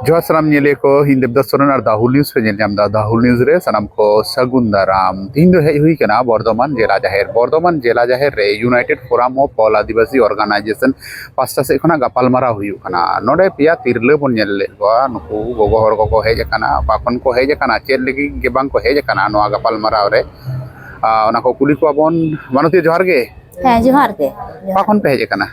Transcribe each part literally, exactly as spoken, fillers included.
ᱡᱚᱦᱟᱨ ᱥᱟᱱᱟᱢ ᱧᱮᱞᱤᱭᱟᱹ ᱠᱚ, ᱤᱧ ᱫᱮᱵᱫᱟᱥ ᱥᱚᱨᱮᱱ ᱟᱨ ᱫᱟ ᱦᱩᱞ ᱱᱤᱭᱩᱡᱽ ᱯᱮ ᱧᱮᱞ ᱧᱟᱢ ᱮᱫᱟ᱾ ᱫᱟ ᱦᱩᱞ ᱱᱤᱭᱩᱡᱽ ᱨᱮ ᱥᱟᱱᱟᱢ ᱠᱚ ᱥᱟᱹᱜᱩᱱ ᱫᱟᱨᱟᱢ᱾ ᱛᱤᱦᱤᱧ ᱫᱚ ᱦᱮᱡ ᱦᱩᱭ ᱠᱟᱱᱟ ᱵᱚᱨᱫᱷᱚᱢᱟᱱ ᱡᱮᱞᱟ ᱡᱟᱦᱮᱨ᱾ ᱵᱚᱨᱫᱷᱚᱢᱟᱱ ᱡᱮᱞᱟ ᱡᱟᱦᱮᱨ ᱨᱮ United Forum of All Adivasi Organization ᱯᱟᱥᱴᱟ ᱥᱮᱫ ᱠᱷᱚᱱᱟᱜ ᱜᱟᱯᱟᱞᱢᱟᱨᱟᱣ ᱦᱩᱭᱩᱜ ᱠᱟᱱᱟ᱾ ᱱᱚᱰᱮ ᱯᱮᱭᱟ ᱛᱤᱨᱞᱟᱹ ᱵᱚᱱ ᱧᱮᱞ ᱞᱮᱫ ᱠᱚᱣᱟ᱾ ᱱᱩᱠᱩ ᱜᱚᱜᱚ ᱦᱚᱲ ᱠᱚᱠᱚ ᱦᱮᱡ ᱟᱠᱟᱱᱟ᱾ ᱚᱠᱟ ᱠᱷᱚᱱ ᱠᱚ ᱦᱮᱡ ᱟᱠᱟᱱᱟ, ᱪᱮᱫ ᱞᱟᱹᱜᱤᱫ ᱜᱮ ᱵᱟᱝ ᱠᱚ ᱦᱮᱡ ᱟᱠᱟᱱᱟ ᱱᱚᱣᱟ ᱜᱟᱯᱟᱞᱢᱟᱨᱟᱣ ᱨᱮ, ᱟᱨ ᱚᱱᱟ ᱠᱚ ᱠᱩᱞᱤ ᱠᱚᱣᱟ ᱵᱚᱱ᱾ ᱢᱟᱱᱚᱛᱤᱭᱟᱹ, ᱡᱚᱦᱟᱨ ᱜᱮ᱾ ᱦᱮᱸ, ᱡᱚᱦᱟᱨ ᱜᱮ᱾ ᱚᱠᱟ ᱠᱷᱚᱱ ᱯᱮ ᱦᱮᱡ ᱟᱠᱟᱱᱟ?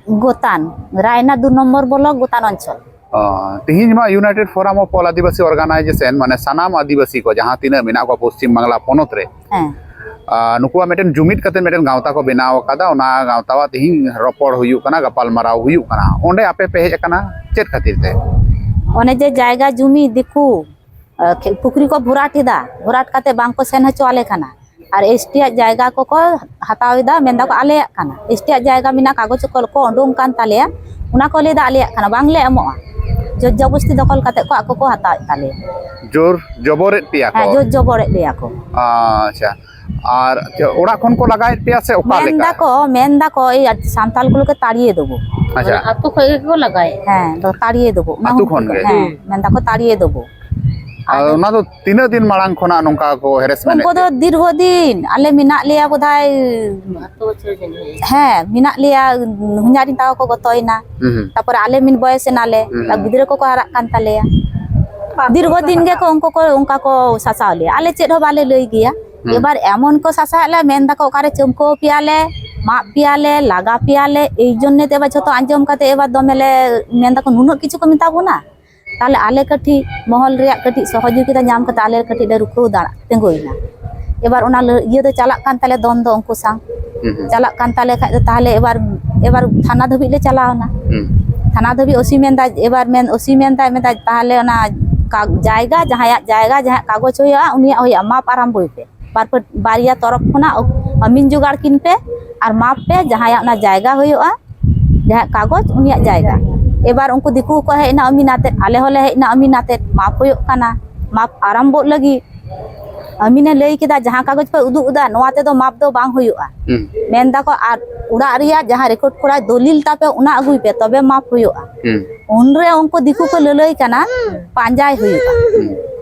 ᱜᱳᱛᱟᱱ, ᱨᱟᱭᱱᱟ ᱫᱩ ᱱᱚᱢᱵᱚᱨ ᱵᱞᱚᱠ, ᱜᱳᱛᱟᱱ ᱚᱧᱪᱚᱞ᱾ ᱚ, ᱛᱤᱦᱤᱧ ᱢᱟ United Forum of All Adivasi Organization, ᱢᱟᱱᱮ ᱥᱟᱱᱟᱢ ᱟᱹᱫᱤᱵᱟᱹᱥᱤ ᱠᱚ ᱡᱟᱦᱟᱸ ᱛᱤᱱᱟᱹᱜ ᱢᱮᱱᱟᱜ ᱠᱚᱣᱟ ᱯᱚᱥᱪᱤᱢ ᱵᱟᱝᱞᱟ ᱯᱚᱱᱚᱛ ᱨᱮ, ᱦᱮᱸ᱾ ᱟ, ᱱᱩᱠᱩᱣᱟᱜ ᱢᱤᱫᱴᱮᱱ ᱡᱩᱢᱤᱫ ᱠᱟᱛᱮ ᱢᱤᱫᱴᱮᱱ ᱜᱟᱶᱛᱟ ᱠᱚ ᱵᱮᱱᱟᱣ ᱟᱠᱟᱫᱟ᱾ ᱚᱱᱟ ᱜᱟᱶᱛᱟᱣᱟᱜ ᱛᱤᱦᱤᱧ ᱨᱚᱯᱚᱲ ᱦᱩᱭᱩᱜ ᱠᱟᱱᱟ, ᱜᱟᱯᱟᱞᱢᱟᱨᱟᱣ ᱦᱩᱭᱩᱜ ᱠᱟᱱᱟ᱾ ᱚᱸᱰᱮ ᱟᱯᱮ ᱯᱮ ᱦᱮᱡ ᱟᱠᱟᱱᱟ ᱪᱮᱫ ᱠᱷᱟᱹᱛᱤᱨ ᱛᱮ? ᱚᱱᱮ ᱡᱮ ᱡᱟᱭᱜᱟ ᱡᱩᱢᱤ ᱫᱤᱠᱩ, ᱟ, ᱠᱷᱮ-, ᱯᱩᱠᱷᱨᱤ ᱠᱚ ᱵᱷᱚᱨᱟᱴ ᱮᱫᱟ, ᱵᱷᱚᱨᱟᱴ ᱠᱟᱛᱮ ᱵᱟᱝ ᱠᱚ ᱥᱮᱱ ᱦᱚᱪᱚ ᱟᱞᱮ ᱠᱟᱱᱟ᱾ ᱟᱨ ST ᱭᱟᱜ ᱡᱟᱭᱜᱟ ᱠᱚᱠᱚ ᱦᱟᱛᱟᱣ ᱮᱫᱟ, ᱢᱮᱱ ᱫᱟᱠᱚ ᱟᱞᱮᱭᱟᱜ ᱠᱟᱱᱟ᱾ ST ᱭᱟᱜ ᱡᱟᱭᱜᱟ ᱢᱮᱱᱟᱜ, ᱠᱟᱜᱚᱡᱽ ᱠᱚ, ᱠᱚ ᱩᱰᱩᱝ ᱠᱟᱱ ᱛᱟᱞᱮᱭᱟ, ᱚᱱᱟ ᱠᱚ ᱞᱟᱹᱭ ᱮᱫᱟ ᱟᱞᱮᱭᱟᱜ ᱠᱟᱱᱟ, ᱵᱟᱝᱞᱮ ᱮᱢᱚᱜᱼᱟ᱾ ᱡᱳᱨ ᱡᱚᱵᱚᱥᱛᱤ ᱫᱚᱠᱷᱚᱞ ᱠᱟᱛᱮ ᱠᱚ ᱟᱠᱚ ᱠᱚ ᱦᱟᱛᱟᱣᱮᱫ ᱛᱟᱞᱮᱭᱟ᱾ ᱡᱳᱨ ᱡᱚᱵᱚᱨᱮᱫ ᱯᱮᱭᱟ ᱠᱚ? ᱦᱮᱸ, ᱡᱳᱨ ᱡᱚᱵᱚᱨᱮᱫ ᱞᱮᱭᱟ ᱠᱚ᱾ ᱟᱪᱪᱷᱟ, ᱟᱨ ᱪᱮ-, ᱚᱲᱟᱜ ᱠᱷᱚᱱ ᱠᱚ ᱞᱟᱜᱟᱭᱮᱫ ᱯᱮᱭᱟ ᱥᱮ ᱚᱠᱟ ᱢᱮᱱ ᱞᱮᱠᱟ? ᱫᱟᱠᱚ, ᱢᱮᱱ ᱫᱟᱠᱚ, "ᱮᱭ ᱥᱟᱱᱛᱟᱞ ᱠᱚ ᱞᱳᱜ ᱠᱮ ᱛᱟᱲᱤᱭᱮ ᱫᱮᱵᱚ᱾" ᱟᱪᱪᱷᱟ᱾ ᱟᱛᱳ ᱠᱷᱚᱱ ᱜᱮᱠᱚ ᱞᱟᱜᱟᱭᱮᱫ᱾ ᱦᱮᱸ, ᱫᱚ ᱛᱟᱲᱤᱭᱮ ᱫᱮᱵᱚ᱾ ᱚᱱᱟ ᱟᱛᱳ ᱦᱚᱸ ᱠᱷᱚᱱ ᱜᱮ? ᱦᱮᱸ, ᱢᱮᱱ ᱫᱟᱠᱚ ᱛᱟᱲᱤᱭᱮ ᱫᱮᱵᱚ᱾ ᱟᱨ ᱟᱫᱚ ᱚᱱᱟ ᱫᱚ ᱛᱤᱱᱟᱹᱜ ᱫᱤᱱ ᱢᱟᱲᱟᱝ ᱠᱷᱚᱱᱟᱜ ᱱᱚᱝᱠᱟ ᱠᱚ harassment ᱩᱱᱠᱩ ᱮᱫ ᱫᱚ ᱯᱮᱭᱟ? ᱫᱤᱨᱜᱷᱚ ᱫᱤᱱ, ᱟᱞᱮ ᱢᱮᱱᱟᱜ ᱞᱮᱭᱟ ᱵᱳᱫᱷᱚᱭ᱾ ᱦᱮᱸ, ᱢᱮᱱᱟᱜ ᱞᱮᱭᱟ, ᱦᱚᱧᱦᱟᱨᱤᱧ ᱛᱟᱠᱚ ᱠᱚ ᱜᱚᱛᱚᱭᱮᱱᱟ᱾ ᱦᱩᱸ, ᱦᱩᱸ᱾ ᱛᱟᱯᱚᱨᱮ ᱟᱞᱮ ᱢᱤᱫ ᱵᱚᱭᱮᱥ ᱮᱱᱟᱞᱮ, ᱦᱩᱸ, ᱟᱨ ᱦᱩᱸ᱾ ᱜᱤᱫᱽᱨᱟᱹ ᱠᱚᱠᱚ ᱦᱟᱨᱟᱜ ᱠᱟᱱ ᱛᱟᱞᱮᱭᱟ᱾ ᱫᱤᱨᱜᱷᱚ ᱫᱤᱱ ᱜᱮᱠᱚ ᱩᱱᱠᱩ ᱠᱚ ᱚᱱᱠᱟ ᱠᱚ ᱥᱟᱥᱟᱣ ᱞᱮᱭᱟ, ᱟᱞᱮ ᱪᱮᱫ ᱦᱚᱸ ᱵᱟᱞᱮ ᱞᱟᱹᱭ ᱜᱮᱭᱟ᱾ ᱦᱩᱸ᱾ ᱮᱵᱟᱨ ᱮᱢᱚᱱ ᱠᱚ ᱥᱟᱥᱟᱣᱮᱫ ᱞᱮᱭᱟ, ᱢᱮᱱ ᱫᱟᱠᱚ, "ᱚᱠᱟᱨᱮ ᱪᱟᱹᱢᱠᱟᱹᱣ ᱯᱮᱭᱟᱞᱮ, ᱢᱟᱯ ᱯᱮᱭᱟᱞᱮ, ᱞᱟᱜᱟ ᱯᱮᱭᱟᱞᱮ", ᱮᱭ ᱡᱚᱱᱱᱮ ᱛᱮ ᱮᱵᱟᱨ ᱡᱷᱚᱛᱚ ᱟᱸᱡᱚᱢ ᱠᱟᱛᱮ ᱮᱵᱟᱨ ᱫᱚᱢᱮ ᱞᱮ ᱢᱮᱱ ᱫᱟᱠᱚ, "ᱱᱩᱱᱟᱹᱜ ᱠᱤᱪᱷᱩ ᱠᱚ ᱢᱮᱛᱟ ᱵᱚᱱᱟ?" ᱛᱟᱦᱞᱮ ᱟᱞᱮ ᱠᱟᱹᱴᱤᱡ ᱢᱚᱦᱚᱞ ᱨᱮᱭᱟᱜ ᱠᱟᱹᱴᱤᱡ ᱥᱚᱦᱚᱡᱳᱜᱤᱛᱟ ᱧᱟᱢ ᱠᱟᱛᱮ ᱟᱞᱮ ᱠᱟᱹᱴᱤᱡ ᱞᱮ ᱨᱩᱠᱷᱟᱹᱣ ᱫᱟᱲᱮ, ᱛᱤᱸᱜᱩᱭᱮᱱᱟ᱾ ᱮᱵᱟᱨ ᱚᱱᱟ ᱞᱟᱹ-, ᱤᱭᱟᱹ ᱫᱚ ᱪᱟᱞᱟᱜ ᱠᱟᱱ ᱛᱟᱞᱮ, ᱫᱚᱱ ᱫᱚ ᱩᱱᱠᱩ ᱥᱟᱶ᱾ ᱦᱩᱸ, ᱦᱩᱸ᱾ ᱪᱟᱞᱟᱜ ᱠᱟᱱ ᱛᱟᱞᱮ ᱠᱷᱟᱡ ᱫᱚ ᱛᱟᱦᱞᱮ ᱮᱵᱟᱨ, ᱮᱵᱟᱨ ᱛᱷᱟᱱᱟ ᱫᱷᱟᱹᱵᱤᱡ ᱞᱮ ᱪᱟᱞᱟᱣᱱᱟ᱾ ᱦᱩᱸ᱾ ᱛᱷᱟᱱᱟ ᱫᱷᱟᱹᱵᱤᱡ OC ᱢᱮᱱᱫᱟᱭ, ᱮᱵᱟᱨ ᱢᱮᱱ, OC ᱢᱮᱱᱫᱟᱭ, ᱢᱮᱱᱫᱟᱭ, "ᱛᱟᱦᱞᱮ ᱚᱱᱟ ᱠᱟ-, ᱡᱟᱭᱜᱟ, ᱡᱟᱦᱟᱸᱭᱟᱜ ᱡᱟᱭᱜᱟ, ᱡᱟᱦᱟᱸᱭᱟᱜ ᱠᱟᱜᱚᱡᱽ ᱦᱩᱭᱩᱜᱼᱟ, ᱩᱱᱤᱭᱟᱜ ᱦᱩᱭᱩᱜᱼᱟ, ᱢᱟᱯ ᱟᱨᱟᱢᱵᱚᱭ ᱯᱮ᱾ ᱵᱟᱨ ᱯᱟᱹᱴ-, ᱵᱟᱨᱭᱟ ᱛᱚᱨᱚᱯ ᱠᱷᱚᱱᱟᱜ ᱚ-, ᱟᱹᱢᱤᱱ ᱡᱚᱜᱟᱲ ᱠᱤᱱ ᱯᱮ ᱟᱨ ᱢᱟᱯ ᱯᱮ, ᱡᱟᱦᱟᱸᱭᱟᱜ ᱚᱱᱟ ᱡᱟᱭᱜᱟ ᱦᱩᱭᱩᱜᱼᱟ, ᱡᱟᱦᱟᱸᱭᱟᱜ ᱠᱟᱜᱚᱡᱽ, ᱩᱱᱤᱭᱟᱜ ᱡᱟᱭᱜᱟ᱾" ᱮᱵᱟᱨ ᱩᱱᱠᱩ ᱫᱤᱠᱩ ᱠᱚ ᱦᱮᱡ ᱮᱱᱟ ᱟᱹᱢᱤᱱ ᱟᱛᱮᱫ, ᱟᱞᱮ ᱦᱚᱸᱞᱮ ᱦᱮᱡ ᱮᱱᱟ ᱟᱹᱢᱤᱱ ᱟᱛᱮᱫ, ᱢᱟᱯ ᱦᱩᱭᱩᱜ ᱠᱟᱱᱟ, ᱢᱟᱯ ᱟᱨᱟᱢᱵᱚᱜ ᱞᱟᱹᱜᱤᱫ᱾ ᱟᱹᱢᱤᱱᱮ ᱞᱟᱹᱭ ᱠᱮᱫᱟ, "ᱡᱟᱦᱟᱸ ᱠᱟᱜᱚᱡᱽ ᱯᱮ ᱩᱫᱩᱜ ᱮᱫᱟ, ᱱᱚᱣᱟ ᱛᱮᱫᱚ ᱢᱟᱯ ᱫᱚ ᱵᱟᱝ ᱦᱩᱭᱩᱜᱼᱟ᱾" ᱦᱩᱸ᱾ ᱢᱮᱱ ᱫᱟᱠᱚ, "ᱟᱨ ᱚᱲᱟᱜ ᱨᱮᱭᱟᱜ ᱡᱟᱦᱟᱸ ᱨᱮᱠᱚᱨᱰ ᱠᱚᱨᱟ ᱫᱚᱞᱤᱞ ᱛᱟᱯᱮ, ᱚᱱᱟ ᱟᱹᱜᱩᱭ ᱯᱮ, ᱛᱚᱵᱮ ᱢᱟᱯ ᱦᱩᱭᱩᱜᱼᱟ᱾" ᱦᱩᱸ᱾ ᱩᱱᱨᱮ ᱩᱱᱠᱩ ᱫᱤᱠᱩ ᱠᱚ ᱞᱟᱹᱞᱟᱹᱭ ᱠᱟᱱᱟ, ᱯᱟᱸᱡᱟᱭ ᱦᱩᱭᱩᱜᱼᱟ᱾ ᱦᱩᱸ᱾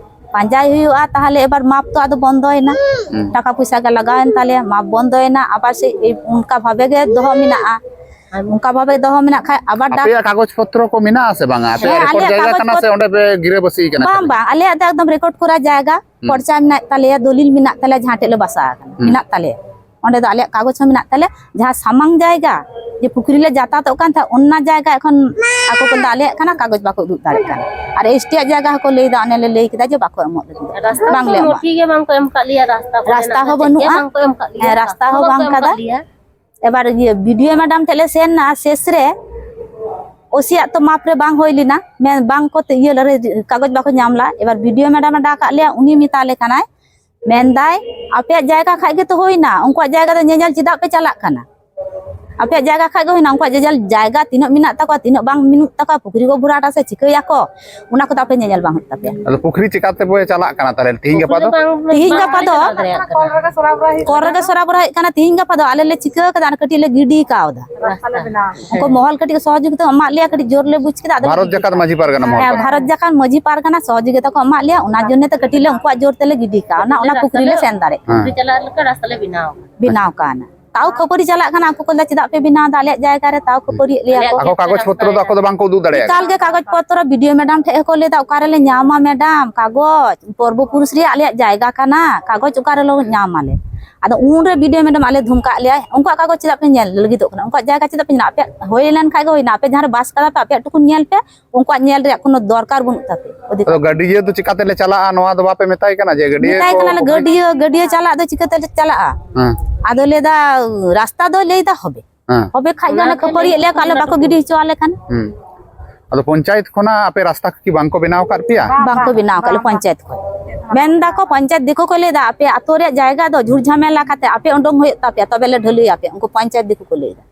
ᱯᱟᱸᱡᱟᱭ ᱦᱩᱭᱩᱜᱼᱟ, ᱛᱟᱦᱚᱞᱮ ᱮᱵᱟᱨ ᱢᱟᱯ ᱛᱚ ᱟᱫᱚ ᱵᱚᱱᱫᱚᱭᱮᱱᱟ᱾ ᱦᱩᱸ᱾ ᱴᱟᱠᱟ ᱯᱚᱭᱥᱟ ᱜᱮ ᱞᱟᱜᱟᱣᱮᱱ ᱛᱟᱞᱮᱭᱟ, ᱢᱟᱯ ᱵᱚᱱᱫᱚᱭᱮᱱᱟ, ᱟᱵᱟᱨ ᱥᱮ ᱮᱭ ᱚᱱᱠᱟ ᱵᱷᱟᱵᱮ ᱜᱮ ᱫᱚᱦᱚ ᱢᱮᱱᱟᱜᱼᱟ᱾ ᱚᱱᱠᱟ ᱵᱷᱟᱵᱮ ᱫᱚᱦᱚ ᱢᱮᱱᱟᱜ ᱠᱷᱟᱡ ᱟᱵᱟᱨ ᱰᱟᱠ- ᱟᱯᱮᱭᱟᱜ ᱠᱟᱜᱚᱡᱽ ᱯᱚᱛᱨᱚ ᱠᱚ ᱢᱮᱱᱟᱜᱼᱟ ᱥᱮ ᱵᱟᱝᱟ? ᱟᱯᱮᱭᱟᱜ ᱦᱮᱸ, ᱨᱮᱠᱚᱨᱰ ᱟᱞᱮᱭᱟᱜ ᱡᱟᱭᱜᱟ ᱠᱟᱜᱚᱡᱽ ᱠᱟᱱᱟ ᱥᱮ ᱯᱚᱛ- ᱚᱸᱰᱮ ᱯᱮ ᱜᱤᱨᱟᱹᱵᱟᱹᱥᱤ ᱠᱟᱱᱟ ᱵᱟᱝ, ᱠᱷᱟᱹᱞᱤ? ᱵᱟᱝ, ᱟᱞᱮᱭᱟᱜ ᱫᱚ ᱮᱠᱫᱚᱢ ᱨᱮᱠᱚᱨᱰ ᱠᱚᱨᱟ ᱡᱟᱭᱜᱟ, ᱦᱩᱸ᱾ ᱯᱚᱨᱪᱟ ᱢᱮᱱᱟᱜ ᱛᱟᱞᱮᱭᱟ, ᱫᱚᱞᱤᱞ ᱢᱮᱱᱟᱜ ᱛᱟᱞᱮᱭᱟ, ᱡᱟᱦᱟᱸ ᱴᱷᱮᱡ ᱞᱮ ᱵᱟᱥᱟ ᱟᱠᱟᱱᱟ, ᱦᱩᱸ᱾ ᱢᱮᱱᱟᱜ ᱛᱟᱞᱮᱭᱟ᱾ ᱚᱸᱰᱮ ᱫᱚ ᱟᱞᱮᱭᱟᱜ ᱠᱟᱜᱚᱡᱽ ᱦᱚᱸ ᱢᱮᱱᱟᱜ ᱛᱟᱞᱮᱭᱟ᱾ ᱡᱟᱦᱟᱸ ᱥᱟᱢᱟᱝ ᱡᱟᱭᱜᱟ, ᱡᱮ ᱯᱩᱠᱷᱨᱤ ᱞᱮ ᱡᱟᱛᱟᱛᱚᱜ ᱠᱟᱱ ᱛᱟᱦᱮᱸᱫ, ᱚᱱᱟ ᱡᱟᱭᱜᱟ ᱮᱠᱷᱚᱱ ᱟᱠᱚ ᱠᱚ ᱫᱚ ᱟᱞᱮᱭᱟᱜ ᱠᱟᱱᱟ, ᱠᱟᱜᱚᱡᱽ ᱵᱟᱠᱚ ᱩᱫᱩᱜ ᱫᱟᱲᱮᱭᱟᱜ ᱠᱟᱱᱟ᱾ ᱟᱨ ᱮᱥ ᱴᱤ ᱟᱜ ᱡᱟᱭᱜᱟ ᱦᱚᱸᱠᱚ ᱞᱟᱹᱭ ᱮᱫᱟ, ᱚᱱᱮ ᱞᱮ ᱞᱟᱹᱭ ᱠᱮᱫᱟ ᱡᱮ ᱵᱟᱠᱚ ᱮᱢᱚᱜ ᱞᱟᱹᱜᱤᱫ, ᱨᱟᱥᱛᱟ ᱵᱟᱝᱞᱮ ᱠᱚ ᱮᱢᱚᱜᱼᱟ᱾ ᱢᱚᱴᱷᱤ ᱜᱮ ᱵᱟᱝ ᱠᱚ ᱮᱢ ᱠᱟᱜ ᱞᱮᱭᱟ, ᱨᱟᱥᱛᱟ ᱨᱟᱥᱛᱟ ᱦᱚᱸ ᱪᱮᱫ ᱜᱮ ᱵᱟᱹᱱᱩᱜᱼᱟ᱾ ᱵᱟᱝ ᱠᱚ ᱮᱢ ᱠᱟᱜ ᱞᱮᱭᱟ, ᱦᱮᱸ, ᱨᱟᱥᱛᱟ ᱨᱟᱥᱛᱟ ᱦᱚᱸ ᱦᱚᱸ ᱵᱟᱠᱚ ᱵᱟᱝ ᱮᱢ ᱠᱟᱫᱟ᱾ ᱠᱟᱜ ᱞᱮᱭᱟ᱾ ᱮᱵᱟᱨ ᱤᱭᱟᱹ ᱵᱤ ᱰᱤ ᱳ ᱢᱮᱰᱟᱢ ᱴᱷᱮᱡ ᱞᱮ ᱥᱮᱱ ᱱᱟ, ᱥᱮᱥ ᱨᱮ ᱳ ᱥᱤ ᱟᱜ ᱛᱚ ᱢᱟᱯ ᱨᱮ ᱵᱟᱝ ᱦᱩᱭ ᱞᱮᱱᱟ, ᱢᱮᱱ ᱵᱟᱝ ᱠᱚ ᱛᱮ-, ᱤᱭᱟᱹ ᱞᱮ-, ᱠᱟᱜᱚᱡᱽ ᱵᱟᱠᱚ ᱧᱟᱢ ᱞᱮᱫᱟ᱾ ᱮᱵᱟᱨ ᱵᱤ ᱰᱤ ᱳ ᱢᱮᱰᱟᱢ ᱮ ᱰᱟᱠ ᱟᱫ ᱞᱮᱭᱟ, ᱩᱱᱤ ᱢᱮᱛᱟ ᱞᱮ ᱠᱟᱱᱟᱭ, ᱢᱮᱱᱫᱟᱭ, "ᱟᱯᱮᱭᱟᱜ ᱡᱟᱭᱜᱟ ᱠᱷᱟᱡ ᱜᱮᱛᱚ ᱦᱩᱭᱱᱟ, ᱩᱱᱠᱩᱣᱟᱜ ᱡᱟᱭᱜᱟ ᱫᱚ ᱧᱮᱧᱮᱞ ᱪᱮᱫᱟᱜ ᱯᱮ ᱪᱟᱞᱟᱜ ᱠᱟᱱᱟ? ᱟᱯᱮᱭᱟᱜ ᱡᱟᱭᱜᱟ ᱠᱷᱟᱡ ᱜᱮ ᱦᱩᱭᱱᱟ, ᱩᱱᱠᱩᱣᱟᱜ ᱡᱮ ᱡᱟᱭᱜᱟ ᱛᱤᱱᱟᱹᱜ ᱢᱮᱱᱟᱜ ᱛᱟᱠᱚᱣᱟ, ᱛᱤᱱᱟᱹᱜ ᱵᱟᱝ ᱢᱮᱱᱟᱜ ᱛᱟᱠᱚᱣᱟ, ᱯᱩᱠᱷᱨᱤ ᱠᱚ ᱵᱷᱚᱨᱟᱴᱟ ᱥᱮ ᱪᱤᱠᱟᱹᱭᱟᱠᱚ, ᱚᱱᱟ ᱠᱚᱫᱚ ᱟᱯᱮ ᱧᱮᱧᱮᱞ ᱵᱟᱝ ᱦᱩᱭᱩᱜ ᱛᱟᱯᱮᱭᱟ᱾" ᱟᱫᱚ ᱯᱩᱠᱷᱨᱤ ᱪᱤᱠᱟᱛᱮ ᱯᱮ ᱪᱟᱞᱟᱜ ᱠᱟᱱᱟ ᱛᱟᱦᱞᱮ ᱛᱤᱦᱤᱧ ᱜᱟᱯᱟ ᱫᱚ? ᱛᱤᱦᱤᱧ ᱜᱟᱯᱟ ᱫᱚ ᱠᱚᱞ ᱨᱮᱜᱮ ᱥᱚᱨᱟᱵᱚᱨᱟᱦᱤ ᱠᱟᱱᱟ, ᱛᱤᱦᱤᱧ ᱜᱟᱯᱟ ᱫᱚ ᱟᱞᱮ ᱞᱮ ᱪᱤᱠᱟᱹ ᱠᱟᱫᱟ, ᱟᱨ ᱠᱟᱹᱴᱤᱡ ᱞᱮ ᱜᱤᱰᱤ ᱠᱟᱣᱫᱟ᱾ ᱨᱟᱥᱛᱟ ᱞᱮ ᱵᱮᱱᱟᱣ ᱠᱟᱫᱟ᱾ ᱩᱱᱠᱩ ᱢᱚᱦᱚᱞ ᱠᱟᱹᱴᱤᱡ ᱥᱚᱦᱚᱡᱳᱜᱤᱛᱟ ᱮᱢᱟᱜ ᱞᱮᱭᱟ, ᱠᱟᱹᱴᱤᱡ ᱡᱳᱨ ᱞᱮ ᱵᱩᱡ ᱠᱮᱫᱟ, ᱟᱫᱚ ᱞᱮ ᱵᱷᱟᱨᱚᱛ ᱜᱤᱰᱤ ᱡᱟᱠᱟᱛ ᱠᱟᱣᱫᱟ᱾ ᱢᱟᱹᱡᱷᱤ ᱯᱟᱨᱜᱟᱱᱟ ᱢᱚᱦᱚᱞ ᱦᱮᱸ, ᱠᱟᱱᱟ᱾ ᱵᱷᱟᱨᱚᱛ ᱡᱟᱠᱟᱛ ᱢᱟᱹᱡᱷᱤ ᱯᱟᱨᱜᱟᱱᱟ ᱥᱚᱦᱚᱡᱳᱜᱤᱛᱟ ᱠᱚ ᱮᱢᱟᱜ ᱞᱮᱭᱟ, ᱚᱱᱟ ᱡᱚᱱᱱᱮ ᱛᱮ ᱠᱟᱹᱴᱤᱡ ᱞᱮ ᱩᱱᱠᱩᱣᱟᱜ ᱡᱳᱨ ᱛᱮᱞᱮ ᱜᱤᱰᱤ ᱠᱟᱣᱱᱟ, ᱚᱱᱟ ᱯᱩᱠᱷᱨᱤ ᱞᱮ ᱥᱮᱱ ᱫᱟᱲᱮᱭᱟᱜ ᱠᱟᱱᱟ᱾ ᱦᱮᱸ᱾ ᱯᱩᱠᱷᱨᱤ ᱪᱟᱞᱟᱜ ᱞᱮᱠᱟ ᱨᱟᱥᱛᱟ ᱞᱮ ᱵᱮᱱᱟᱣ ᱠᱟᱫᱟ᱾ ᱵᱮᱱᱟᱣ ᱠᱟᱣᱱᱟ᱾ ᱛᱟᱣ ᱠᱷᱟᱹᱯᱟᱹᱨᱤ ᱪᱟᱞᱟᱜ ᱠᱟᱱᱟ, ᱟᱠᱚ ᱠᱚ ᱞᱟᱹᱭᱫᱟ, "ᱪᱮᱫᱟᱜ ᱯᱮ ᱵᱮᱱᱟᱣ ᱮᱫᱟ ᱟᱞᱮᱭᱟᱜ ᱡᱟᱭᱜᱟ ᱨᱮ?" ᱛᱟᱣ ᱠᱷᱟᱹᱯᱟᱹᱨᱤᱭᱮᱫ ᱞᱮᱭᱟ ᱠᱚ᱾ ᱟᱠᱚ ᱠᱟᱜᱚᱡᱽ ᱯᱚᱛᱨᱚ ᱫᱚ ᱟᱠᱚ ᱫᱚ ᱵᱟᱝ ᱠᱚ ᱩᱫᱩᱜ ᱫᱟᱲᱮᱭᱟᱜ ᱮᱠᱟᱞ ᱠᱟᱱᱟ᱾ ᱜᱮ ᱠᱟᱜᱚᱡᱽ ᱯᱚᱛᱨᱚ ᱵᱤ ᱰᱤ ᱳ ᱢᱮᱰᱟᱢ ᱴᱷᱮᱡ ᱦᱚᱸᱠᱚ ᱞᱟᱹᱭᱫᱟ, "ᱚᱠᱟ ᱨᱮᱞᱮ ᱧᱟᱢᱟ ᱢᱮᱰᱟᱢ ᱠᱟᱜᱚᱡᱽ? ᱯᱚᱨᱵᱚ ᱯᱩᱨᱩᱥ ᱨᱮᱭᱟᱜ ᱟᱞᱮᱭᱟᱜ ᱡᱟᱭᱜᱟ ᱠᱟᱱᱟ, ᱠᱟᱜᱚᱡᱽ ᱚᱠᱟ ᱨᱮᱞᱮ ᱧᱟᱢ ᱟᱞᱮ?" ᱟᱫᱚ ᱩᱱᱨᱮ ᱵᱤ ᱰᱤ ᱳ ᱢᱮᱰᱟᱢ ᱟᱞᱮ ᱫᱷᱚᱢᱠᱟᱣ ᱞᱮᱭᱟᱭ, "ᱩᱱᱠᱩᱣᱟᱜ ᱠᱟᱜᱚᱡᱽ ᱪᱮᱫᱟᱜ ᱯᱮ ᱧᱮᱞ ᱞᱟᱹᱜᱤᱫᱚᱜ ᱠᱟᱱᱟ? ᱩᱱᱠᱩᱣᱟᱜ ᱡᱟᱭᱜᱟ ᱪᱮᱫᱟᱜ ᱯᱮ ᱧᱮᱞᱟ? ᱟᱯᱮᱭᱟᱜ ᱦᱩᱭ ᱞᱮᱱ ᱠᱷᱟᱡ ᱜᱮ ᱦᱩᱭᱱᱟ, ᱟᱯᱮ ᱡᱟᱦᱟᱸ ᱨᱮ ᱵᱟᱥ ᱠᱟᱫᱟ ᱯᱮ, ᱟᱯᱮᱭᱟᱜ ᱴᱩᱠᱩᱱ ᱧᱮᱞ ᱯᱮ, ᱩᱱᱠᱩᱣᱟᱜ ᱧᱮᱞ ᱨᱮᱭᱟᱜ ᱠᱳᱱᱳ ᱫᱚᱨᱠᱟᱨ ᱵᱟᱹᱱᱩᱜ ᱛᱟᱯᱮ᱾" ᱟᱫᱚ ᱜᱟᱹᱰᱭᱟᱹ ᱫᱚ ᱪᱤᱠᱟᱛᱮ ᱞᱮ ᱪᱟᱞᱟᱜᱼᱟ? ᱱᱚᱣᱟ ᱫᱚ ᱵᱟᱯᱮ ᱢᱮᱛᱟᱭ ᱠᱟᱱᱟ ᱡᱮ ᱜᱟᱹᱰᱭᱟᱹ ᱢᱮᱛᱟᱭ ᱠᱚ ᱠᱟᱱᱟᱞᱮ, ᱜᱟᱹᱰᱭᱟᱹ, ᱜᱟᱹᱰᱭᱟᱹ ᱪᱟᱞᱟᱜ ᱫᱚ ᱪᱤᱠᱟᱹᱛᱮ ᱞᱮ ᱪᱟᱞᱟᱜᱼᱟ? ᱦᱮᱸ᱾ ᱟᱫᱚ ᱞᱟᱹᱭᱫᱟ, ᱨᱟᱥᱛᱟ ᱫᱚᱭ ᱞᱟᱹᱭᱫᱟ ᱦᱚᱵᱮ᱾ ᱦᱮᱸ᱾ ᱦᱚᱵᱮ ᱠᱷᱟᱡ ᱜᱮ ᱚᱱᱟ ᱚᱱᱟ ᱠᱷᱟᱹᱯᱟᱹᱨᱤᱭᱮᱫ ᱞᱮᱭᱟ ᱠᱚ, ᱟᱞᱮ ᱵᱟᱠᱚ ᱜᱤᱰᱤ ᱦᱚᱪᱚᱣᱟᱞᱮ ᱠᱟᱱᱟ᱾ ᱦᱩᱸ᱾ ᱟᱫᱚ ᱯᱚᱧᱪᱟᱭᱮᱛ ᱠᱷᱚᱱᱟᱜ ᱟᱯᱮ ᱨᱟᱥᱛᱟ ᱠᱚ ᱠᱤ ᱵᱟᱝ ᱠᱚ ᱵᱮᱱᱟᱣ ᱟᱠᱟᱫ ᱯᱮᱭᱟ? ᱵᱟᱝ ᱠᱚ ᱵᱮᱱᱟᱣ ᱟᱠᱟᱫ ᱞᱮᱭᱟ ᱯᱚᱧᱪᱟᱭᱮᱛ ᱠᱷᱚᱱ᱾ ᱢᱮᱱ ᱫᱟᱠᱚ ᱯᱚᱧᱪᱟᱭᱮᱛ ᱫᱤᱠᱩ ᱠᱚ ᱞᱟᱹᱭᱫᱟ, "ᱟᱯᱮ ᱟᱛᱳ ᱨᱮᱭᱟᱜ ᱡᱟᱭᱜᱟ ᱫᱚ ᱡᱷᱩᱲ ᱡᱷᱟᱢᱮᱞᱟ ᱠᱟᱛᱮ ᱟᱯᱮ ᱩᱰᱩᱝ ᱦᱩᱭᱩᱜ ᱛᱟᱯᱮᱭᱟ, ᱛᱚᱵᱮ ᱞᱮ ᱰᱷᱟᱹᱞᱟᱹᱭ ᱟᱯᱮᱭᱟ", ᱩᱱᱠᱩ ᱯᱚᱧᱪᱟᱭᱮᱛ ᱫᱤᱠᱩ ᱠᱚ ᱞᱟᱹᱭᱫᱟ᱾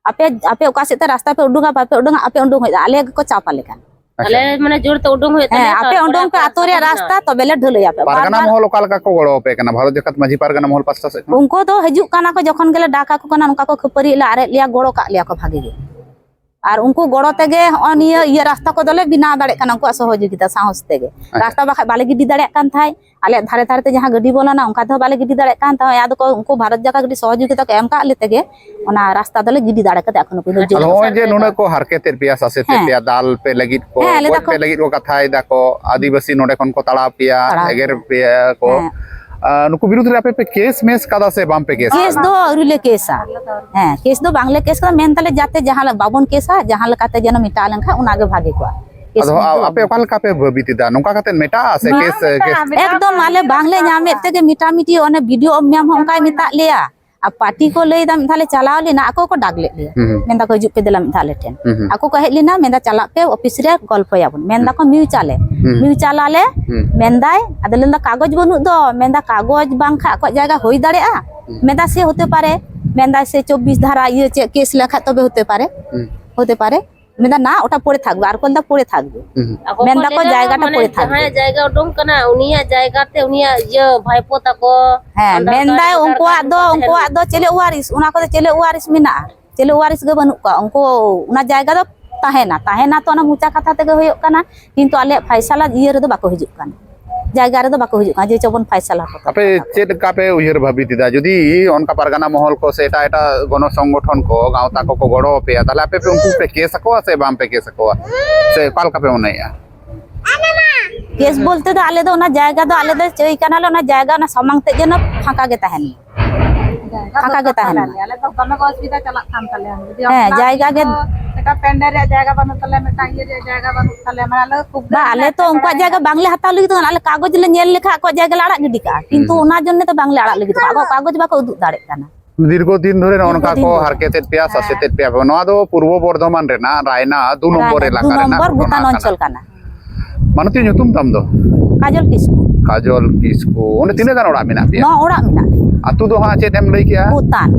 ᱟᱯᱮ, ᱟᱯᱮ ᱚᱠᱟ ᱥᱮᱫ ᱛᱮ ᱨᱟᱥᱛᱟ ᱯᱮ ᱩᱰᱩᱝᱟ, ᱵᱟᱯᱮ ᱩᱰᱩᱝᱟ, ᱟᱯᱮ ᱩᱰᱩᱝ ᱦᱩᱭᱩᱜᱼᱟ, ᱟᱞᱮ ᱜᱮᱠᱚ ᱪᱟᱯ ᱟᱞᱮ ᱠᱟᱱᱟ᱾ ᱟᱪᱪᱷᱟ᱾ ᱟᱞᱮ ᱢᱟᱱᱮ ᱡᱳᱨ ᱛᱮ ᱩᱰᱩᱝ ᱦᱩᱭᱩᱜ ᱦᱮᱸ, ᱛᱟᱞᱮᱭᱟ, ᱟᱯᱮ ᱛᱟᱨᱯᱚᱨᱮ ᱩᱰᱩᱝ ᱯᱮ ᱟᱯᱮ ᱟᱹᱛᱩ ᱨᱮᱭᱟᱜ ᱨᱟᱥᱛᱟ ᱵᱮᱱᱟᱣ᱾ ᱛᱚᱵᱮ ᱞᱮ ᱰᱷᱟᱹᱞᱟᱹᱭᱟ ᱯᱮ᱾ ᱯᱟᱨᱜᱟᱱᱟ ᱵᱟᱨ ᱵᱟᱨ ᱢᱚᱦᱚᱞ ᱚᱠᱟ ᱞᱮᱠᱟ ᱠᱚ ᱜᱚᱲᱚ ᱟᱯᱮ ᱠᱟᱱᱟ ᱵᱷᱟᱨᱚᱛ ᱡᱟᱠᱟᱛ ᱢᱟᱹᱡᱷᱤ ᱯᱟᱨᱜᱟᱱᱟ ᱢᱚᱦᱚᱞ ᱯᱟᱥᱴᱟ ᱥᱮᱫ ᱠᱷᱚᱱ? ᱩᱱᱠᱩ ᱫᱚ ᱦᱤᱡᱩᱜ ᱠᱟᱱᱟ ᱠᱚ, ᱡᱚᱠᱷᱚᱱ ᱜᱮᱞᱮ ᱰᱟᱠ ᱟᱠᱚ ᱠᱟᱱᱟ, ᱱᱚᱝᱠᱟ ᱠᱚ ᱠᱷᱟᱹᱯᱟᱹᱨᱤ ᱞᱮ ᱟᱨᱮᱡ ᱞᱮᱭᱟ, ᱜᱚᱲᱚ ᱠᱟᱜ ᱞᱮᱭᱟ ᱠᱚ ᱵᱷᱟᱜᱤ ᱜᱮ᱾ ᱟᱨ ᱩᱱᱠᱩ ᱜᱚᱲᱚ ᱛᱮᱜᱮ ᱦᱚᱸᱜᱼᱚᱭ ᱱᱤᱭᱟᱹ ᱤᱭᱟᱹ ᱨᱟᱥᱛᱟ ᱠᱚᱫᱚᱞᱮ ᱵᱮᱱᱟᱣ ᱫᱟᱲᱮᱭᱟᱜ ᱠᱟᱱᱟ, ᱩᱱᱠᱩᱣᱟᱜ ᱥᱚᱦᱚᱡᱳᱜᱤᱛᱟ ᱥᱟᱦᱚᱥ ᱛᱮᱜᱮ᱾ ᱟᱪᱪᱷᱟ᱾ ᱨᱟᱥᱛᱟ ᱵᱟᱠᱷᱟᱡ ᱵᱟᱞᱮ ᱜᱤᱰᱤ ᱫᱟᱲᱮᱭᱟᱜ ᱠᱟᱱ ᱛᱟᱦᱮᱸᱫ᱾ ᱟᱞᱮᱭᱟᱜ ᱫᱷᱟᱨᱮ ᱫᱷᱟᱨᱮ ᱛᱮ ᱡᱟᱦᱟᱸ ᱜᱟᱹᱰᱤ ᱵᱚᱞᱚᱱᱟ, ᱚᱱᱠᱟ ᱛᱮᱦᱚᱸ ᱵᱟᱞᱮ ᱜᱤᱰᱤ ᱫᱟᱲᱮᱭᱟᱜ ᱠᱟᱱ ᱛᱟᱦᱮᱸᱫ᱾ ᱟᱫᱚ ᱠᱚ, ᱩᱱᱠᱩ ᱵᱷᱟᱨᱚᱛ ᱡᱟᱠᱟᱛ ᱠᱟᱹᱴᱤᱡ ᱥᱚᱦᱚᱡᱳᱜᱤᱛᱟ ᱠᱚ ᱮᱢ ᱠᱟᱜ ᱞᱮ ᱛᱮᱜᱮ ᱚᱱᱟ ᱨᱟᱥᱛᱟ ᱫᱚᱞᱮ ᱜᱤᱰᱤ ᱫᱟᱲᱮ ᱠᱟᱫᱟ ᱮᱠᱷᱚᱱᱳ ᱯᱚᱨᱡᱚᱱᱛᱚ᱾ ᱟᱫᱚ ᱡᱳᱨ ᱦᱚᱸᱜᱼᱚᱭ ᱡᱮ ᱥᱟᱨ ᱱᱩᱱᱟᱹᱜ ᱠᱟᱛᱮ᱾ ᱠᱚ ᱦᱟᱨᱠᱮᱛᱮᱫ ᱯᱮᱭᱟ, ᱥᱟᱥᱮᱛᱮᱫ ᱦᱮᱸ᱾ ᱯᱮᱭᱟ, ᱫᱟᱞ ᱯᱮ ᱞᱟᱹᱜᱤᱫ ᱠᱚ, ᱦᱮᱸ, ᱞᱟᱹᱭ ᱜᱚᱡ ᱫᱟᱠᱚ ᱯᱮ ᱞᱟᱹᱜᱤᱫ ᱠᱚ ᱠᱟᱛᱷᱟᱭ ᱫᱟᱠᱚ, ᱟᱹᱫᱤᱵᱟᱹᱥᱤ ᱱᱚᱰᱮ ᱠᱷᱚᱱ ᱠᱚ ᱛᱟᱲᱟᱣ ᱯᱮᱭᱟ, ᱛᱟᱲᱟᱣ ᱮᱜᱮᱨ ᱯᱮᱭᱟ᱾ ᱯᱮᱭᱟ ᱠᱚ᱾ ᱦᱮᱸ᱾ ᱟᱨ ᱱᱩᱠᱩ ᱵᱤᱨᱩᱫᱷ ᱨᱮ ᱟᱯᱮ ᱯᱮ ᱠᱮᱥ ᱢᱮᱥ ᱠᱟᱫᱟ ᱥᱮ ᱵᱟᱝ ᱯᱮ ᱠᱮᱥ ᱠᱮᱥ ᱠᱟᱫᱟ? ᱫᱚ ᱟᱹᱣᱨᱤ ᱞᱮ ᱠᱮᱥᱟ᱾ ᱦᱮᱸ, ᱠᱮᱥ ᱫᱚ ᱵᱟᱝᱞᱮ ᱠᱮᱥ ᱠᱟᱫᱟ, ᱢᱮᱱ ᱫᱟᱞᱮ ᱡᱟᱛᱮ ᱡᱟᱦᱟᱸ ᱞᱮ ᱵᱟᱵᱚᱱ ᱠᱮᱥᱟ, ᱡᱟᱦᱟᱸ ᱞᱮᱠᱟᱛᱮ ᱡᱮᱱᱚ ᱢᱮᱴᱟᱣ ᱞᱮᱱᱠᱷᱟᱱ ᱚᱱᱟᱜᱮ ᱵᱷᱟᱜᱮ ᱠᱚᱜᱼᱟ᱾ ᱠᱮᱥ ᱟᱫᱚ ᱢᱮᱱᱛᱮ ᱟᱯᱮ ᱵᱟᱝ᱾ ᱚᱠᱟ ᱞᱮᱠᱟ ᱯᱮ ᱵᱷᱟᱹᱵᱤᱛ ᱮᱫᱟ? ᱱᱚᱝᱠᱟ ᱠᱟᱛᱮ ᱢᱮᱴᱟᱜᱼᱟ ᱥᱮ ᱵᱟᱝ ᱠᱮᱥ, ᱢᱮᱴᱟᱜᱼᱟ, ᱠᱮᱥ? ᱢᱮᱴᱟᱜᱼᱟ᱾ ᱮᱠᱫᱚᱢ ᱟᱞᱮ ᱵᱟᱝᱞᱮ ᱧᱟᱢᱮᱫ ᱛᱮᱜᱮ ᱢᱤᱴᱟᱢᱤᱴᱤ ᱚᱱᱮ ᱵᱤ ᱰᱤ ᱳ ᱢᱮᱢ ᱦᱚᱸ ᱚᱱᱠᱟᱭ ᱢᱮᱛᱟᱜ ᱞᱮᱭᱟ᱾ ᱟᱨ ᱯᱟᱨᱴᱤ ᱠᱚ ᱞᱟᱹᱭ ᱮᱫᱟ, ᱢᱤᱫ ᱫᱷᱟᱣ ᱞᱮ ᱪᱟᱞᱟᱣ ᱞᱮᱱᱟ, ᱟᱠᱚ ᱠᱚ ᱰᱟᱠ ᱞᱮᱫ ᱞᱮᱭᱟ᱾ ᱦᱩᱸ, ᱦᱩᱸ᱾ ᱢᱮᱱᱫᱟ ᱠᱚ, "ᱦᱤᱡᱩᱜ ᱯᱮ ᱫᱮᱞᱟ ᱢᱤᱫ ᱫᱷᱟᱣ ᱟᱞᱮ ᱴᱷᱮᱱ᱾" ᱦᱩᱸ, ᱦᱩᱸ᱾ ᱟᱠᱚ ᱠᱚ ᱦᱮᱡ ᱞᱮᱱᱟ, ᱢᱮᱱᱫᱟ, "ᱪᱟᱞᱟᱜ ᱯᱮ ᱚᱯᱷᱤᱥ ᱨᱮ ᱜᱚᱞᱯᱚᱭᱟᱵᱚᱱ", ᱢᱮᱱᱫᱟ ᱠᱚ, ᱦᱩᱸ᱾ "ᱢᱤᱭᱩᱪᱟᱞᱮ, ᱦᱩᱸ᱾ ᱢᱤᱭᱩᱪᱟᱞᱟᱞᱮ", ᱦᱩᱸ᱾ ᱢᱮᱱᱫᱟᱭ᱾ ᱟᱫᱚ ᱞᱟᱹᱭ ᱫᱟ, "ᱠᱟᱜᱚᱡᱽ ᱵᱟᱹᱱᱩᱜ ᱫᱚ", ᱢᱮᱱᱫᱟ, "ᱠᱟᱜᱚᱡᱽ ᱵᱟᱝ ᱠᱷᱟᱡ ᱟᱠᱚᱣᱟᱜ ᱡᱟᱭᱜᱟ ᱦᱩᱭ ᱫᱟᱲᱮᱭᱟᱜᱼᱟ?" ᱦᱩᱸ᱾ ᱢᱮᱱᱫᱟ, "ᱥᱮ ᱦᱚᱛᱮ ᱯᱟᱨᱮ", ᱢᱮᱱᱫᱟᱭ, "ᱥᱮ ᱪᱚᱵᱵᱤᱥ ᱫᱷᱟᱨᱟ ᱤᱭᱟᱹ ᱪᱮᱫ ᱠᱮᱥ ᱞᱮᱠᱷᱟᱡ ᱛᱚᱵᱮ ᱦᱚᱛᱮ ᱯᱟᱨᱮ, ᱦᱩᱸ᱾ ᱦᱚᱛᱮ ᱯᱟᱨᱮ", ᱢᱮᱱᱫᱟ, "ᱱᱟ, ᱳᱴᱟ ᱯᱚᱲᱮ ᱛᱷᱟᱠᱵᱮ", ᱟᱨ ᱠᱚ ᱞᱟᱹᱭ ᱫᱟ, "ᱯᱚᱲᱮ ᱛᱷᱟᱠᱵᱮ᱾" ᱦᱩᱸ᱾ ᱟᱠᱚ ᱠᱚ ᱢᱮᱱ ᱫᱟᱠᱚ, ᱞᱟᱹᱭ ᱫᱟ, ᱡᱟᱭᱜᱟᱴᱟ ᱢᱟᱱᱮ ᱯᱚᱲᱮ ᱛᱷᱟᱠᱵᱮ᱾ ᱡᱟᱦᱟᱸᱭᱟᱜ ᱡᱟᱭᱜᱟ ᱩᱰᱩᱝ ᱠᱟᱱᱟ, ᱩᱱᱤᱭᱟᱜ ᱡᱟᱭᱜᱟ ᱛᱮ ᱩᱱᱤᱭᱟᱜ ᱤᱭᱟᱹ ᱵᱷᱟᱭᱯᱳ ᱛᱟᱠᱚ, ᱦᱮᱸ, ᱟᱫᱷᱟᱨ ᱠᱟᱨᱰ, ᱢᱮᱱᱫᱟᱭ, ᱵᱷᱳᱴᱟᱨ ᱩᱱᱠᱩᱣᱟᱜ ᱠᱟᱨᱰ ᱫᱚ, ᱡᱚᱛᱚ ᱛᱟᱦᱮᱱ ᱩᱱᱠᱩᱣᱟᱜ ᱜᱮᱭᱟ᱾ ᱫᱚ ᱪᱮᱞᱮ ᱣᱟᱨᱤᱥ, ᱚᱱᱟ ᱠᱚᱫᱚ ᱪᱮᱞᱮ ᱣᱟᱨᱤᱥ ᱢᱮᱱᱟᱜᱼᱟ? ᱪᱮᱞᱮ ᱣᱟᱨᱤᱥ ᱜᱮ ᱵᱟᱹᱱᱩᱜ ᱠᱚᱣᱟ᱾ ᱩᱱᱠᱩ, ᱚᱱᱟ ᱡᱟᱭᱜᱟ ᱫᱚ ᱛᱟᱦᱮᱱᱟ, ᱛᱟᱦᱮᱱᱟ ᱛᱚ ᱚᱱᱟ ᱢᱚᱪᱟ ᱠᱟᱛᱷᱟ ᱛᱮᱜᱮ ᱦᱩᱭᱩᱜ ᱠᱟᱱᱟ, ᱠᱤᱱᱛᱩ ᱟᱞᱮᱭᱟᱜ ᱯᱷᱟᱭᱥᱟᱞᱟ ᱤᱭᱟᱹ ᱨᱮᱫᱚ ᱵᱟᱠᱚ ᱦᱤᱡᱩᱜ ᱠᱟᱱᱟ, ᱡᱟᱭᱜᱟ ᱨᱮᱫᱚ ᱵᱟᱠᱚ ᱦᱤᱡᱩᱜ ᱠᱟᱱᱟ, ᱡᱮ ᱪᱚ ᱵᱚᱱ ᱯᱷᱟᱭᱥᱟᱞᱟ ᱦᱚᱴᱚ ᱠᱟᱜᱼᱟ᱾ ᱟᱯᱮ ᱪᱮᱫ ᱞᱮᱠᱟ ᱯᱮ ᱩᱭᱦᱟᱹᱨ ᱵᱷᱟᱵᱤᱛ ᱮᱫᱟ, ᱡᱩᱫᱤ ᱚᱱᱠᱟ ᱯᱟᱨᱜᱟᱱᱟ ᱢᱚᱦᱚᱞ ᱠᱚ ᱥᱮ ᱮᱴᱟᱜ ᱮᱴᱟᱜ ᱜᱚᱱᱚ ᱥᱚᱝᱜᱚᱴᱷᱚᱱ ᱠᱚ, ᱜᱟᱶᱛᱟ ᱠᱚᱠᱚ ᱜᱚᱲᱚ ᱟᱯᱮᱭᱟ, ᱛᱟᱦᱞᱮ ᱟᱯᱮ ᱯᱮ, ᱩᱱᱠᱩ ᱯᱮ ᱠᱮᱥ ᱟᱠᱚᱣᱟ ᱥᱮ ᱵᱟᱝ ᱯᱮ ᱠᱮᱥ ᱟᱠᱚᱣᱟ, ᱥᱮ ᱚᱠᱟ ᱞᱮᱠᱟ ᱯᱮ ᱢᱚᱱᱮᱭᱮᱫᱼᱟ? ᱠᱮᱥ ᱵᱚᱞᱛᱮ ᱫᱚ ᱟᱞᱮ ᱫᱚ ᱚᱱᱟ ᱡᱟᱭᱜᱟ ᱫᱚ, ᱟᱞᱮ ᱫᱚ ᱪᱟᱹᱭ ᱠᱟᱱᱟᱞᱮ, ᱚᱱᱟ ᱡᱟᱭᱜᱟ ᱚᱱᱟ ᱥᱟᱢᱟᱝ ᱛᱮ ᱡᱮᱱᱚ ᱯᱷᱟᱸᱠᱟ ᱜᱮ ᱛᱟᱦᱮᱱ᱾ ᱡᱟᱭᱜᱟ ᱯᱷᱟᱸᱠᱟ ᱜᱮ ᱫᱚᱨᱠᱟᱨ ᱛᱟᱦᱮᱱ᱾ ᱛᱟᱞᱮ᱾ ᱟᱞᱮ ᱫᱚ ᱫᱚᱢᱮ ᱜᱮ ᱚᱥᱩᱵᱤᱫᱷᱟ ᱪᱟᱞᱟᱜ ᱠᱟᱱ ᱛᱟᱞᱮᱭᱟ᱾ ᱡᱩᱫᱤ ᱦᱮᱸ, ᱚᱱᱠᱟ ᱡᱟᱭᱜᱟ ᱜᱮ ᱫᱚ ᱢᱤᱫᱴᱟᱝ ᱯᱮᱱᱰᱮᱞ ᱨᱮᱭᱟᱜ ᱡᱟᱭᱜᱟ ᱵᱟᱹᱱᱩᱜ ᱛᱟᱞᱮᱭᱟ, ᱢᱤᱫᱴᱟᱝ ᱤᱭᱟᱹ ᱨᱮᱭᱟᱜ ᱡᱟᱭᱜᱟ ᱵᱟᱹᱱᱩᱜ ᱛᱟᱞᱮᱭᱟ, ᱢᱟᱱᱮ ᱟᱞᱮ ᱫᱚ ᱠᱷᱩᱵ ᱵᱟ, ᱜᱮ ᱟᱞᱮ ᱛᱚ ᱮᱴᱠᱮᱴᱚᱬᱮ ᱩᱱᱠᱩᱣᱟᱜ ᱡᱟᱭᱜᱟ ᱨᱮ᱾ ᱵᱟᱝᱞᱮ ᱦᱟᱛᱟᱣ ᱞᱟᱹᱜᱤᱫᱚᱜ ᱠᱟᱱᱟ, ᱟᱞᱮ ᱠᱟᱜᱚᱡᱽ ᱞᱮ ᱧᱮᱞ ᱞᱮᱠᱷᱟᱱ ᱟᱠᱚᱣᱟᱜ ᱡᱟᱭᱜᱟ ᱞᱮ ᱟᱲᱟᱜ ᱜᱤᱰᱤ ᱠᱟᱜᱼᱟ, ᱠᱤᱱᱛᱩ ᱦᱩᱸ᱾ ᱚᱱᱟ ᱡᱚᱱᱱᱮ ᱛᱚ ᱵᱟᱝᱞᱮ ᱟᱲᱟᱜ ᱞᱟᱹᱜᱤᱫᱚᱜᱼᱟ, ᱟᱠᱚᱣᱟᱜ ᱠᱟᱜᱚᱡᱽ ᱵᱟᱠᱚ ᱩᱫᱩᱜ ᱫᱟᱲᱮᱭᱟᱜ ᱠᱟᱱᱟ᱾ ᱫᱤᱨᱜᱷᱚ ᱫᱤᱱ ᱫᱷᱚᱨᱮ ᱱᱚᱜᱼᱚ ᱱᱚᱝᱠᱟ ᱫᱤᱨᱜᱷᱚ ᱠᱚ ᱫᱤᱱ ᱫᱷᱚᱨᱮ᱾ ᱦᱟᱨᱠᱮᱛᱮᱫ ᱯᱮᱭᱟ, ᱦᱮᱸ᱾ ᱥᱟᱥᱮᱛᱮᱫ ᱯᱮᱭᱟ ᱠᱚ᱾ ᱱᱚᱣᱟ ᱫᱚ ᱯᱩᱨᱵᱚ ᱵᱚᱨᱫᱷᱚᱢᱟᱱ ᱨᱮᱱᱟᱜ ᱨᱟᱭᱱᱟ ᱫᱩ ᱱᱚᱢᱵᱚᱨ ᱨᱟᱭᱱᱟ ᱮᱞᱟᱠᱟ ᱫᱩ ᱨᱮᱱᱟᱜ ᱱᱚᱢᱵᱚᱨ ᱜᱷᱚᱴᱚᱱᱟ ᱵᱷᱩᱛᱟᱱ ᱠᱟᱱᱟ᱾ ᱚᱧᱪᱚᱞ ᱠᱟᱱᱟ᱾ ᱢᱟᱱᱚᱛᱤᱭᱟᱹ, ᱧᱩᱛᱩᱢ ᱛᱟᱢ ᱫᱚ? ᱠᱟᱡᱚᱞ ᱠᱤᱥᱠᱩ᱾ ᱠᱟᱡᱚᱞ ᱠᱤᱥᱠᱩ, ᱚᱸᱰᱮ ᱛᱤᱱᱟᱹᱜ ᱜᱟᱱ ᱚᱲᱟᱜ ᱢᱮᱱᱟᱜ ᱯᱮᱭᱟ? ᱱᱚᱣᱟ ᱚᱲᱟᱜ ᱢᱮᱱᱟᱜ ᱞᱮᱭᱟ᱾ ᱟᱹᱛᱩ ᱫᱚ ᱦᱟᱸᱜ ᱪᱮᱫ ᱮᱢ ᱞᱟᱹᱭ ᱠᱮᱜᱼᱟ? ᱯᱚᱛᱟᱱ᱾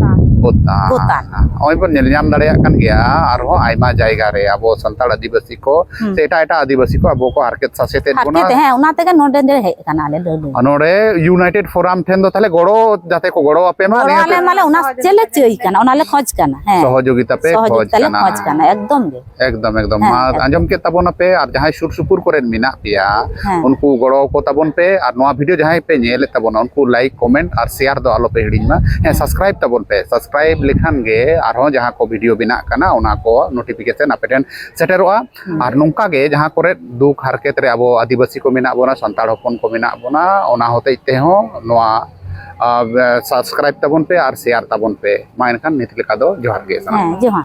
ᱯᱚᱛᱟᱱ᱾ ᱯᱚᱛᱟᱱ᱾ ᱱᱚᱜᱼᱚᱭ ᱵᱚᱱ ᱧᱮᱞ ᱧᱟᱢ ᱫᱟᱲᱮᱭᱟᱜ ᱠᱟᱱ ᱜᱮᱭᱟ, ᱟᱨᱦᱚᱸ ᱟᱭᱢᱟ ᱡᱟᱭᱜᱟ ᱨᱮ ᱟᱵᱚ ᱥᱟᱱᱛᱟᱲ ᱟᱹᱫᱤᱵᱟᱹᱥᱤ ᱠᱚ ᱦᱩᱸ᱾ ᱥᱮ ᱮᱴᱟᱜ ᱮᱴᱟᱜ ᱟᱹᱫᱤᱵᱟᱹᱥᱤ ᱠᱚ ᱟᱵᱚ ᱠᱚ ᱦᱟᱨᱠᱮᱛ ᱥᱟᱥᱮᱛᱮᱫ ᱵᱚᱱᱟ᱾ ᱦᱟᱨᱠᱮᱛ, ᱦᱮᱸ, ᱚᱱᱟ ᱛᱮᱜᱮ ᱱᱚᱰᱮ ᱞᱮ ᱦᱮᱡ ᱟᱠᱟᱱᱟ ᱟᱞᱮ ᱫᱚ᱾ ᱱᱚᱰᱮ ᱤᱭᱩᱱᱟᱭᱴᱮᱰ ᱯᱷᱳᱨᱟᱢ ᱴᱷᱮᱱ ᱫᱚ ᱛᱟᱦᱞᱮ ᱜᱚᱲᱚ ᱡᱟᱛᱮ ᱠᱚ ᱜᱚᱲᱚ ᱟᱯᱮ ᱢᱟ, ᱜᱚᱲᱚ ᱱᱤᱭᱟᱹ ᱟᱞᱮ ᱯᱮ ᱢᱟ ᱞᱮ, ᱚᱱᱟ ᱪᱮᱫ ᱞᱮ ᱪᱟᱹᱭ ᱠᱟᱱᱟ, ᱚᱱᱟ ᱞᱮ ᱠᱷᱚᱡᱽ ᱠᱟᱱᱟ᱾ ᱦᱮᱸ᱾ ᱥᱚᱦᱚᱡᱳᱜᱤᱛᱟ ᱯᱮ ᱥᱚᱦᱚᱡᱳᱜᱤᱛᱟ ᱠᱷᱚᱡᱽ ᱞᱮ ᱠᱟᱱᱟ᱾ ᱠᱷᱚᱡᱽ ᱠᱟᱱᱟ, ᱮᱠᱫᱚᱢ ᱜᱮ᱾ ᱮᱠᱫᱚᱢ, ᱮᱠᱫᱚᱢ᱾ ᱦᱮᱸ, ᱢᱟ ᱮᱠᱫᱚᱢ᱾ ᱟᱸᱡᱚᱢ ᱠᱮᱫ ᱛᱟᱵᱚᱱᱟᱯᱮ, ᱟᱨ ᱡᱟᱦᱟᱸᱭ ᱥᱩᱨ ᱥᱩᱯᱩᱨ ᱠᱚᱨᱮᱱ ᱢᱮᱱᱟᱜ ᱯᱮᱭᱟ, ᱦᱮᱸ᱾ ᱩᱱᱠᱩ ᱜᱚᱲᱚ ᱟᱠᱚ ᱛᱟᱵᱚᱱ ᱯᱮ, ᱟᱨ ᱱᱚᱣᱟ ᱵᱷᱤᱰᱤᱭᱳ ᱡᱟᱦᱟᱸᱭ ᱯᱮ ᱧᱮᱞᱮᱫ ᱛᱟᱵᱚᱱᱟ, ᱩᱱᱠᱩ ᱞᱟᱭᱤᱠ, ᱠᱚᱢᱮᱱᱴ ᱟᱨ ᱥᱮᱭᱟᱨ ᱫᱚ ᱟᱞᱚ ᱯᱮ ᱦᱤᱲᱤᱧ ᱢᱟ᱾ ᱦᱮᱸ, ᱦᱮᱸ᱾ ᱥᱟᱵᱥᱠᱨᱟᱭᱤᱵ ᱛᱟᱵᱚᱱ ᱯᱮ᱾ ᱥᱟᱵᱥᱠᱨᱟᱭᱤᱵ ᱞᱮᱠᱷᱟᱱ ᱜᱮ ᱟᱨᱦᱚᱸ ᱡᱟᱦᱟᱸ ᱠᱚ ᱵᱷᱤᱰᱤᱭᱳ ᱵᱮᱱᱟᱜ ᱠᱟᱱᱟ, ᱚᱱᱟ ᱠᱚ ᱱᱳᱴᱤᱯᱷᱤᱠᱮᱥᱚᱱ ᱟᱯᱮ ᱴᱷᱮᱱ ᱥᱮᱴᱮᱨᱚᱜᱼᱟ᱾ ᱦᱮᱸ᱾ ᱟᱨ ᱱᱚᱝᱠᱟ ᱜᱮ ᱡᱟᱦᱟᱸ ᱠᱚᱨᱮ ᱫᱩᱠ ᱦᱟᱨᱠᱮᱛ ᱨᱮ ᱟᱵᱚ ᱟᱹᱫᱤᱵᱟᱹᱥᱤ ᱠᱚ ᱢᱮᱱᱟᱜ ᱵᱚᱱᱟ, ᱥᱟᱱᱛᱟᱲ ᱦᱚᱯᱚᱱ ᱠᱚ ᱢᱮᱱᱟᱜ ᱵᱚᱱᱟ, ᱚᱱᱟ ᱦᱚᱛᱮᱡ ᱛᱮᱦᱚᱸ ᱱᱚᱣᱟ, ᱟᱨ, ᱥᱟᱵᱥᱠᱨᱟᱭᱤᱵ ᱛᱟᱵᱚᱱ ᱯᱮ ᱟᱨ ᱥᱮᱭᱟᱨ ᱛᱟᱵᱚᱱ ᱯᱮ᱾ ᱢᱟ ᱮᱱᱠᱷᱟᱱ ᱱᱤᱛ ᱞᱮᱠᱟ ᱫᱚ ᱡᱚᱦᱟᱨ ᱜᱮ ᱥᱟᱱᱟᱢ ᱦᱮᱸ, ᱠᱚ᱾ ᱡᱚᱦᱟᱨ᱾